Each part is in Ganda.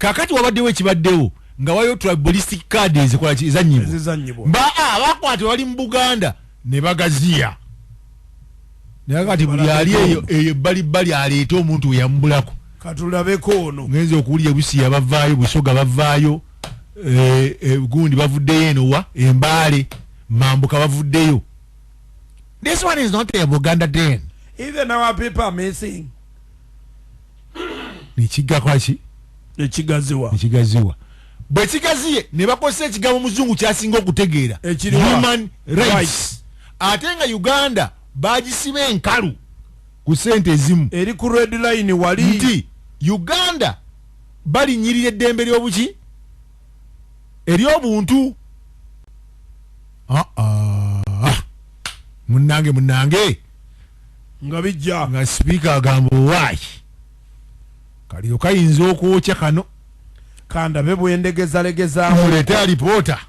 Kakati wabaddewo ekibaddewo nga waliwo tribalistic card ezikola ki, ezannyibwa. Ezizannyibwa. Abakwate bali mu Buganda ne bagaziya. Naye kati buli ali eyo ebbalibbali aleete omuntu we yamubulako. Katulabeko ono. Ngenze okuwulira Busia bavaayo, Busoga bavaayo, gundi bavuddeyo eno wa Embaale, Mambuka bavuddeyo. This one is not a Buganda den. Even our people are missing. Nekigakola ki? Nekigaziwa. Nekigaziwa. Bwe kigaziye ne bakozesa ekigambo muzungu kyasinga okutegeera. Ekiriwa. Human rights. Rights. Ate nga Uganda bagisiba enkalu ku ssente ezimu. Eri ku red line wali. Nti Uganda balinyirira eddembe ly'obuki? Ery'obuntu. Munnange, munnange. Nga bijja. Nga sipiika agamba owaayi. Kaliro kayinza okwokya kano. Kandabe bwendegezalegezaamu. Muleete alipoota.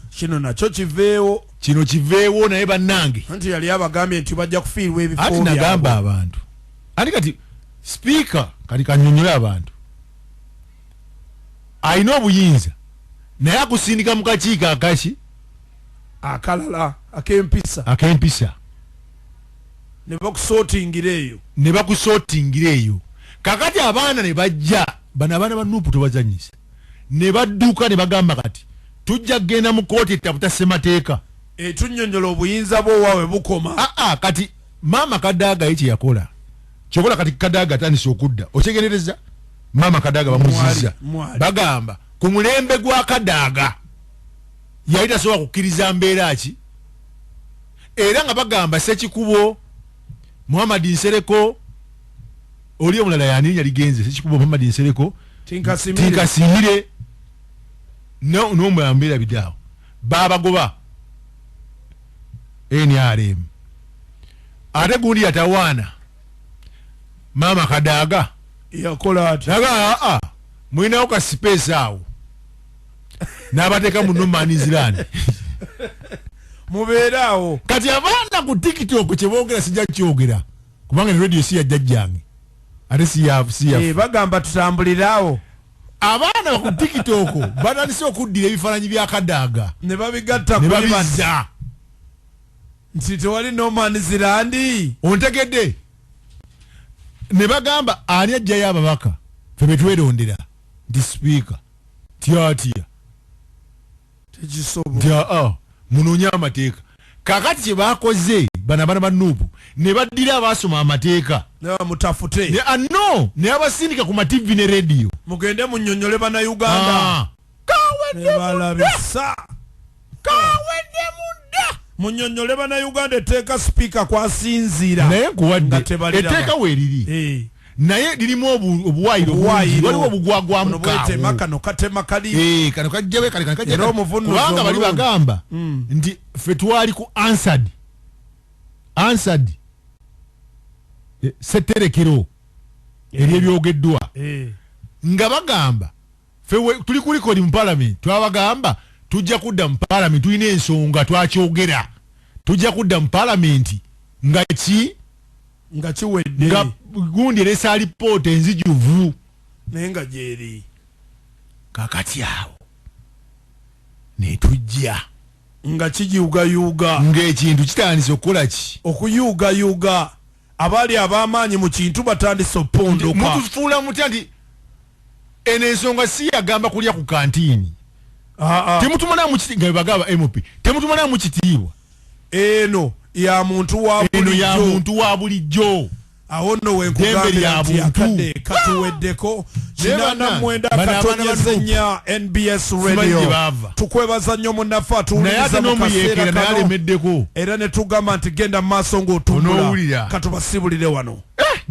Kino nakyo kiveewo. Kino kiveewo naye bannange. Anti yali abagambye nti bajja kufiirwa ebifo Anti byabwe. nagamba abantu. Anti kati sipiika kati kannyonnyole abantu. Alina obuyinza naye akusindika mu kakiiko akaki? Akalala ak'empisa. Ak'empisa. Ne bakusootingira eyo. Ne bakusootingira eyo. Kakati abaana ne bajja, bano abaana ba Nuupu tobazannyisa. Ne badduka ne bagamba kati tujja kugenda mu kkooti etaputa ssemateeka. Etunnyonnyola obuyinza bwo wa we bukoma. Kati maama Kadaga ye kye yakola. Kyokola kati Kadaga atandise okudda. Okyegendereza? Maama Kadaga bamuzizza. Mwali. Bagamba ku mulembe gwa Kadaga yali tasobola kukkiriza mbeera ki? Era nga bagamba Ssekikubo, Muhammad Nsereko, oli omulala yani yaligenze Ssekikubo, Muhammad Nsereko, Tinkasimire. Tinkasimire. No, no mwambira bidaawo. Babagoba NRM. Ate gundi yatawaana. Maama Kadaga yakola atya? Naga, mulinawo ka space awo. N'abateeka mu no man's land. Mubeere awo. Kati abaana ku TikTok kye boogera sijja kyogera. Kubanga ne radio si ya jjajjange. Ate si ya, si ya. Bagamba tutambulire awo. Abaana ku TikTok batandise okuddira ebifaananyi bya Kadaga. Ne babigatta Ne ku babizza. Nti tewali no man's land. Ontegedde? Ne bagamba ani ajjayo ababaka? Ffe be twerondera. Nti sipiika. Tyatya. Tekisobola. Nti, munoonye amateeka. Kaakati kye baakoze bano abaana ba Nuupu ne baddira abaasoma amateeka. Ne bamutafute. Ne, no, ne babasindika ku ma TV ne radio. Mugende munnyonnyole bannayuganda. Kawedde Ne balabisa. Kawedde munda. Munnyonnyole bannayuganda etteeka sipiika kw'asinziira. Naye nkuwadde Nga tebaliraba. etteeka weeriri. Naye lirimu obuwaayiro bungi. Obuwaayiro. Waliwo obugwagwamu Buno bwetema, kaawo. kano katema kali. Kano kajjawe, kano kajja Era kali. omuvunnuzi Kubanga bali omulungi. bagamba nti ffe twali ku answered. Answered. Ssetterekero ery'ebyogeddwa. Nga bagamba ffe tuli ku record mu parliament, twabagamba tujja kudda mu parliament, tulina ensonga twakyogera. Tujja kudda mu parliament nga ki? Nga kiwedde. Nga gundi eresa alipoota enzijuvu. Naye nga gyeri. Kaakati awo ne tujja. Nga kijiyugayuga. Ng'ekintu kitandise okukola ki? Okuyugayuga. Abaali ab'amaanyi mu kintu batandise okupondoka. Mutufuula mutya nti eno ensonga si yagamba kulya ku kantiini. Temutumalamu nga bwe bagamba MP, temutumalamu kitiibwa. Eno ya muntu wa Eno ya bulijjo. muntu wa bulijjo. Awo nno we Ddembe nkugambira lya nti buntu. akadde katuweddeko. Naye Kinaana bannange, mwenda bano abaana katonyeze ba Nuupu. nnya NBS Simanyi Radio. gye baava. Tukwebaza nnyo munnaffe Naye atuwuliriza ate mu n'omuyeekera kaseera naye kano. alemeddeko. Era ne tugamba nti genda mu maaso ng'otumbula. Onoowulira. Katubasibulire wano.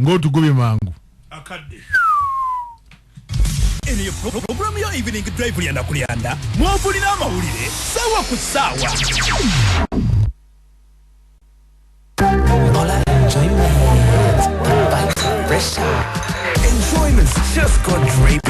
Ng'otugobye mangu. Akadde. Eno ye programu ya Evening Drive lyanda kulyanda. Mwovulira amawulire ssaawa ku ssaawa. Enjoyment's just got draped.